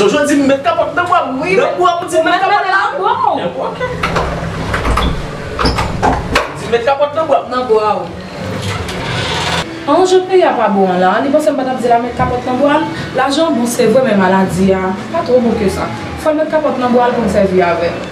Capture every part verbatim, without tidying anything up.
Jojo di m met kapòt nan bwa m. Wi, nan bwa m, di m met kapòt nan bwa m. Ok. Di m met kapòt nan bwa m. Nan bwa w. An, jan peyi a pa bon an la, li panse m pa t ap di l al met kapòt nan bwa l? Lajan bon, se vre, men maladi a pa twò bon ke sa. Fò l met kapòt nan bwa l pou m sèvi avè l.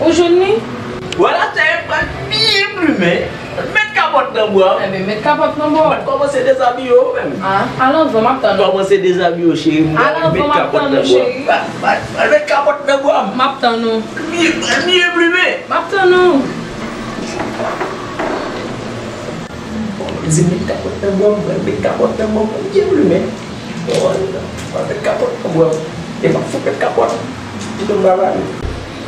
Ou jwenn li? Wè, atè pral byen plimen. Met kapòt nan bwa. Enben, met kapòt nan bwa. Mwen kòmanse dezabiye w menm. Ah, al anvan, m ap tann ou. Kòmanse dezabiye w, cheri. Al anvan, m ap tann ou, cheri. Met kapòt nan bwa. M ap tann ou. Byen, byen plimen. M ap tann ou. Bon, li di met kapòt nan bwa, mwen met kapòt nan bwa, mwen byen plimen. Bon, mwen met kapòt nan bwa. E m ap fout met kapòt. Kite m travay.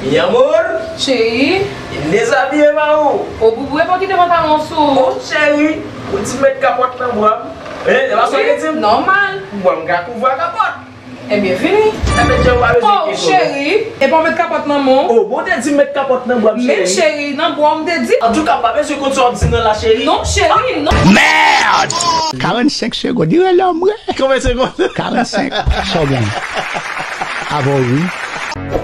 Mi amor. Cheri. Dezabiye pa ou. O boubou, e pa kite pantalon sou ou. O cheri, ou di met kapòt nan bwa. E, e pa sa w te di m? Nòmal. Bwa m ka kouvri ak kapòt. Ebyen, vini. Ebyen, Djè ou pa bezwen kite w. O cheri, e pa w met kapòt nan men w? O, bon, w te di m met kapòt nan bwa m, cheri. Men cheri, nan bwa w m te di. Antouka, m pa bezwen konn sa w ap di nan la, cheri. Non, cheri, non. Merde! Karannsenk segonn, li rele m vre. Konbyen segonn? Karannsenk. Sa w gen? Avè w, wi.